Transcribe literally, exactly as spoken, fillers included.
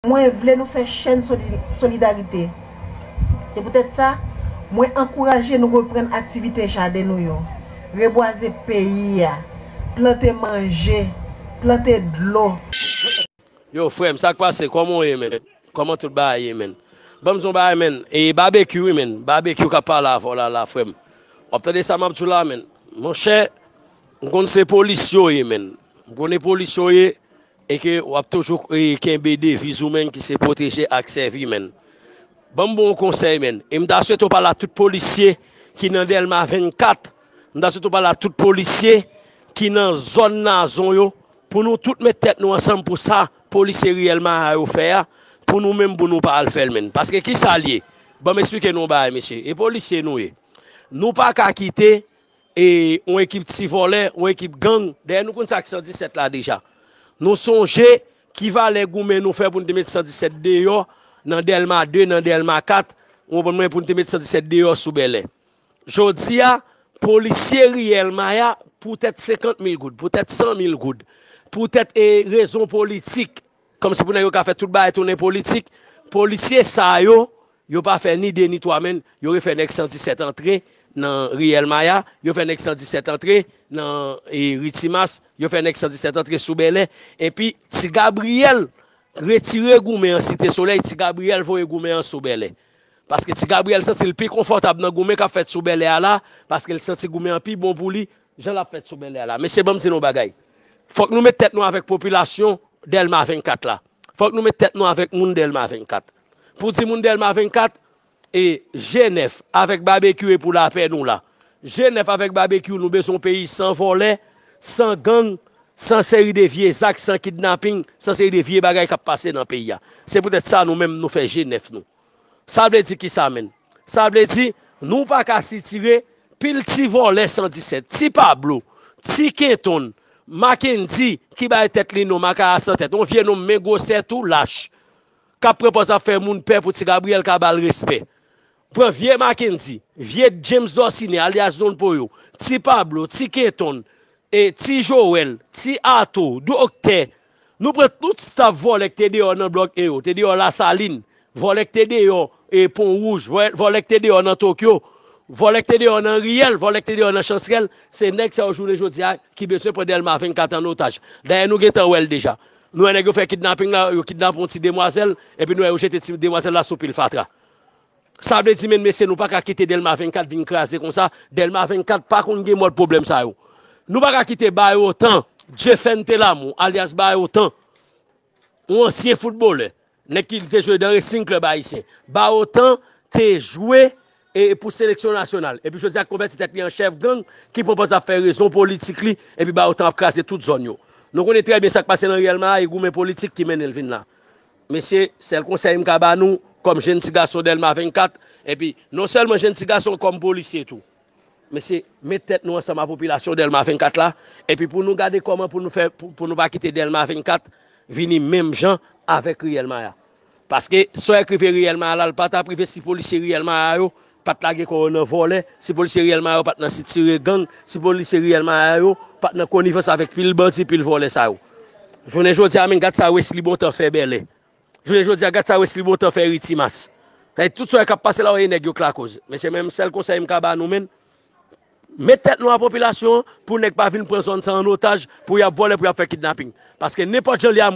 Mwen vle nou fè chèn soli- solidarite. Se poutèt sa, mwen ankouraje nou reprann aktivite jaden nou yo, rebwaze peyi a, plante manje, plante dlo. Yo, frè m, sa k pase? Kòman w ye, menn? Kòman tout bagay ye, menn? Ban m di w yon bagay, menn. E Babekyou, wi, menn. Babekyou k ap pale avè w la, la, frè m. W ap tande sa m ap di w la, menn. Monchè, m konn se polis yo ye, menn. M konnen polis yo ye, e ke w ap toujou e, kenbe deviz ou, menn, ki se pwoteje ak sèvi, menn. Ban m ba w yon konsèy, menn. E m ta swete w pale a tout polisye ki nan Dèlma vennkat. M ta swete w pale a tout polisye ki nan zòn Nazon yo, pou nou tout met tèt nou ansanm pou sa polisye Riyèl Maya yo fè a, pou nou menm, pou nou pa al fè l, menn. Paske ki sa l ye? Ban m eksplike nou yon bagay, mesye. E polisye nou ye. Nou pa ka kite e yon ekip ti vòlè, yon ekip gang. Dayè, nou konn sa k san disèt la deja. Nou sonje ki valè goumen nou fè pou n te met san disèt deyò nan Dèlma de, nan Dèlma kat, ou konprann mwen, pou n te met san disèt deyò sou Bèlè. Jodi a, polisye Riyèl Maya, poutèt senkant mil goud, poutèt san mil goud, poutèt e rezon politik, kòmsi pou nèg yo ka fè tout bagay tounen politik, polisye sa yo, yo pa fè ni de ni twa, menn, yo refè nèg san disèt antre nan Riyèl Maya, yo fè nèg san disèt antre nan e, Ritimas, yo fè nèg san disèt antre sou Bèlè, epi Ti Gabriyèl retire goumen an Site Solèy, Ti Gabriyèl voye goumen an sou Bèlè. Paske Ti Gabriyèl santi l pi konfòtab nan goumen k ap fèt sou Bèlè a la, paske l santi goumen an pi bon pou li, jan l ap fèt sou Bèlè a la. Mesye, ban m di nou yon bagay. Fòk nou met tèt nou avèk popilasyon Dèlma vennkat la. Fòk nou met tèt nou avèk moun Dèlma vennkat. Pou di moun Dèlma vennkat, e G nèf avèk Babekyou e pou lapè nou la. G nèf avèk Babekyou, nou bezwen yon peyi san vòlè, san gang, san seri de vye zak, san kidnaping, san seri de vye bagay k ap pase nan peyi a. Se poutèt sa nou menm nou fè G nèf nou. Sa vle di kisa, menn? Sa vle di, nou pa ka sitire pil ti vòlè san disèt, ti Pablo, ti Kenton, Mackendy ki bay tèt li non, Makaya san tèt, yon vye nonm men gwosè tou lach, k ap pran pòz ap fè moun pè pou Ti Gabriyèl ka ba l respè. Pran vye Mackendy, vye James Dorcine, alyas Don Poyo, ti Pablo, ti Kenton, e ti Joel, ti Ato, doktè. Nou pran tout staf vòlè k te deyò nan blòk E yo, te deyò Lasalin, vòlè k te deyò e Pon Wouj, vòlè k te deyò nan Tokyo, vòlè k te deyò nan Riyèl, vòlè k te deyò nan Chansrèl, se nèg sa yo jounen jodi a ki bezwen pran Dèlma vennkat an otaj. Dayè, nou gentan wè l deja. Nou wè nèg yo fè kidnaping la, yo kidnape yon ti demwazèl, epi nou wè yo jete ti demwazèl la sou pil fatra. Sa vle di, menn mesye, nou pa ka kite Dèlma vennkat vin kraze konsa. Dèlma vennkat pa konn gen mòd pwoblèm sa yo. Nou pa ka kite Bayotan, Dieuphène Telamou, alyas Bayotan, yon ansyen foutbolè, nèg ki te jwe nan Racing Club Ayisyen. Bayotan te jwe e, pou seleksyon nasyonal. Epi jodi a konvèti tèt li an chèf gang ki pran pòz ap fè rezon politik li, epi Bayotan ap kraze tout zòn yo. Nou konnen trè byen sa k pase nan Riyèl Maya, e goumen politik ki mennen l vin la. Mesye, sèl konsèy m ka ba nou, kòm jenn ti gason Dèlma vennkat, epi non sèlman jenn ti gason, kòm polisye tou. Mesye, met tèt nou ansanm a popilasyon Dèlma vennkat la, epi pou nou gade kòman pou nou fè, pou, pou nou pa kite Dèlma vennkat vini menm jan avèk Riyèl Maya. Paske sa w wè k rive Riyèl Maya la, l pa t ap rive si polisye Riyèl Maya yo pa t lage kò yo nan vòlè, si polisye Riyèl Maya yo pa t nan sitire gang, si polisye Riyèl Maya yo pa t nan konivans avèk pil bandi, pil vòlè sa yo. Jounen jodi a, menn, gad sa Wesley Bontan fè Bèlè. Jounen jodi a, gad sa Wesley Bontan fè Ritimas. Tout sa w wè k ap pase la, w wè e nèg yo k lakoz. Mesye, menm sèl konsèy m ka ba nou, menn, met tèt nou a popilasyon an pou nèg pa vin pran zòn sa an otaj, pou y ap vòlè, pou y ap fè kidnaping. Paske nenpòt jan li a,